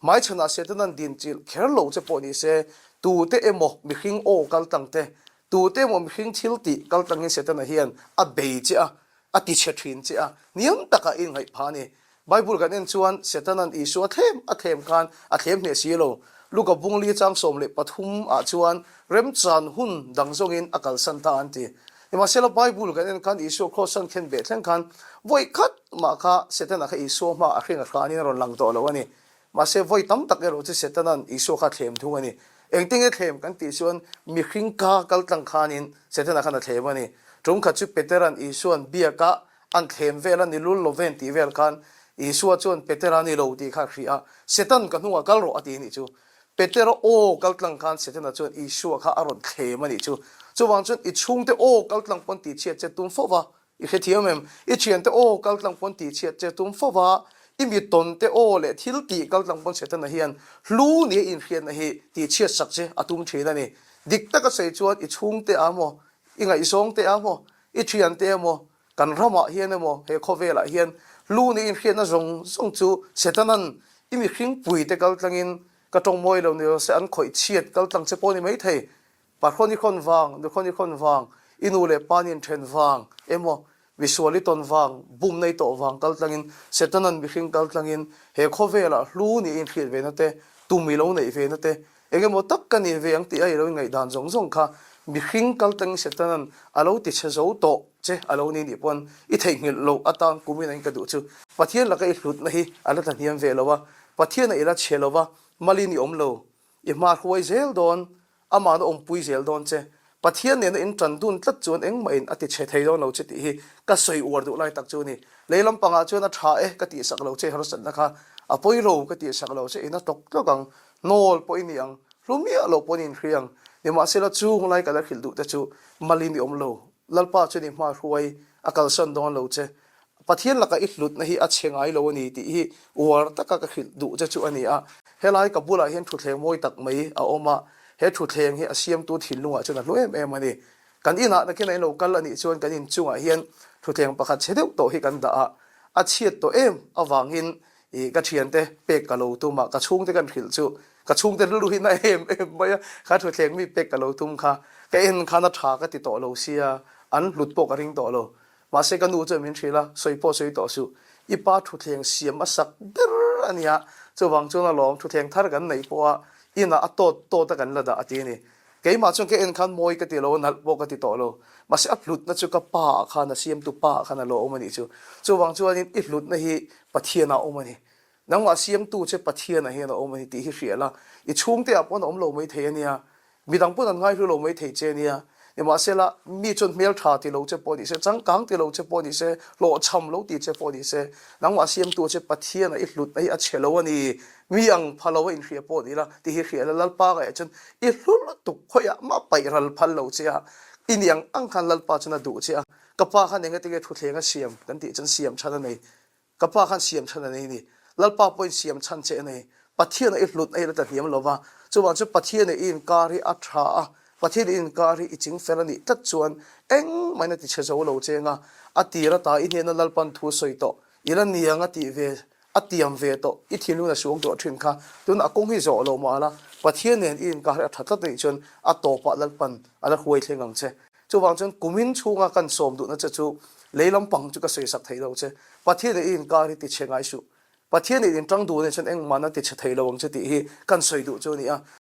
Hmaichhanah Setanan dinchilh kher lo che pawh ni se, tute emaw mihring aw kaltlang te, tute emaw mihring thil tih kaltlangin Setana hian a bei che a, a tichhe thin che a, hniam takah i inngaih phah a ni. Bible kan en chuan Setanan Isua thlem a thlem khan a thlem hneh si lo. Luka bungli chang 13 ah chuan remchan hun dang zawngin a kalsan ta an ti. Nimahsela Bible kan en khan Isua Krawsan khen beh thleng khan vawi khat mah kha Setana kha Isua hma a hring a hranin a rawn lang tawh lo a ni. Mahse vawi tam tak erawh chu Setanan Isua kha a thlem thung a ni. Engtinge thlem kan tih chuan mihring ka kal tlang khanin Setana khan a thlem a ni. Tum khat chu Petera'n Isua'n biakah an thlem vel a ni lul lo ven tih vel khan Isua chuan Petera ni lo tih kha a hrih a, Setan ka hnungah kal rawh a ti a nih chu. Petera aw kal tlang khan Setana chuan Isua kha a rawn thlem a nih chu. Chuvang chuan i chhungte aw kal tlang pawn tihchhiat che tum fo va, i hrethiam em? I thiante aw kal tlang pawn tihchhiat che tum fo va, i mitawnte aw leh thil tih kal tlang pawn Setana hian hlu nia inhriatna hi tihchhiat sak che a tum thin a ni. Dik taka sawi chuan i chhungte ah maw, i ngaihzawngte ah maw, i thiante emaw, kan ramah hian emaw, he khawvelah hian lu nih inhriatna zawng zawng chu Setanan i mihring puite kal tlangin ka tawng mawi lo ni lo se an khawih chhiat kal tlang che pawh ni maithei. Pahrawn i khawn vang, nukhawn i khawn vang, i nu leh pa nin then vang emaw, misual i tawn vang, bumna i tawh vang kal tlangin Setanan mihring kal tlangin he khawvelah hlu nih inhriat ve na te, tum i lo neih ve na te, Eng emaw tak ka ni ve ang tih a i lo ingaihdan zawng zawng kha mihring kal tangin Setanan a lo ti chhe zo tawh che a lo ni nih pawn i theihnghilh loh atan kumin a in ka duh chu Pathian laka i hlutna hi a la tlahniam ve lo a, Pathian a i la chhe lo va, malin i awm lo, i hma hruai zel dawn, amahna awmpui zel dawn che. Pathian nena in tan dun tlat chuan engmah in a ti chhe thei dawn lo che tih hi ka sawi uar duh lai tak chu a ni. Lei lampangah chuan a tha e ka tihsak lo che harsatna kha a pawi lo ka tihsak lo che in a tawk tlawk ang, hnawl pawh i ni ang, hlu miah lo pawh in inhri ang. Nimahsela chung lai ka la hrilh duh te chu malin i awm lo, Lalpa chuan i hma hruai a kalsan dawn lo che. Pathian laka i hlutna hi a chhe ngai lo a ni tih hi uar taka ka hrilh duh che chu a ni a. Helai ka bulah hian thutthleng mawi tak mai a awm a, he thutthleng hi a siamtu thinlungah chuan a hlu em em a ni. Kan inah nakin a inlo kal a nih chuan kan inchungah hian thutthleng pakhat chhe deuh tawh hi kan dah a, a chhiat tawh em avangin i ka thiante pek ka lo tum a, ka chhungte kan hrilh chu ka chhungte rilru hi na em em mai a, kha thutthleng mi pek ka lo tum kha ka en khan a tha ka ti tawh lo sia, an hlut pawh ka ring tawh lo. Mahse ka nu chuan min hrilh a, sawi pawh sawi tawh suh, i pa thutthleng siam a sak ber a nia, chuvang chuan alawm thutthleng thar kan neih pawh a inah a tawt tawt a kan la dah a ti a ni. Keimah chuan ka en khan mawi ka ti lo, nalh pawh ka ti tawh lo. Mahse a hlutna chu ka pa ah khan a siamtu pa ah khan a lo awm a nih chu. Chuvang chuanin i hlutna hi Pathian ah a awm a ni. Nangmah siamtu che Pathian ah hian a awm a ni tih hi hria la, i chhungte ah pawn a awm lo maithei a nia, midang pawn an ngaihlu lo maithei che a nia. Nimahsela, mi chuan hmeltha ti lo che pawh ni se, changkang ti lo che pawh ni se, hlawhchham lo ti che pawh ni se, nangmah siamtu che Pathian ah i hlutna hi a chhe lo a ni. Mi ang pha lo a inhria pawh ni la, ti hi hria la, Lalpa ngaiah chuan i hlu lutuk khawiah mah paih ral phal lo che a, i ni ang ang khan Lalpa chuan a duh che a, ka pa khan engatinge thutthleng a siam kan tih chuan siam chhan a nei, ka pa khan siam chhan a nei ni, Lalpa pawhin siam chhan che a nei, Pathian a i hlut a i la ta hniam lo va, chuvang chu Pathian a i inkar hi a tha a, Pathian i inkar hi i ching fel a nih tlat chuan engmah in a ti chhe zo lo che nga, a tir ata i hnena Lalpan thu sawi tawh i la niang a tih ve A tiam ve tawh, i thinlung a suang tawh thin kha. Tun a kawng hi zawh lo mah la, Pathian nen i inkar hi a tha tlat anih chuan a tawpah Lalpan a la huai thleng ang che. Chuvang chuan kumin chhunga kan sawm duhna che chu lei lampang chu ka sawisak thei lo che. Pathian nen i inkar hi ti chhe ngai suh. Pathian nen in tang duh anih chuan engmahna ti chhe thei lo ang che tih hi kan sawi duh chu a ni a.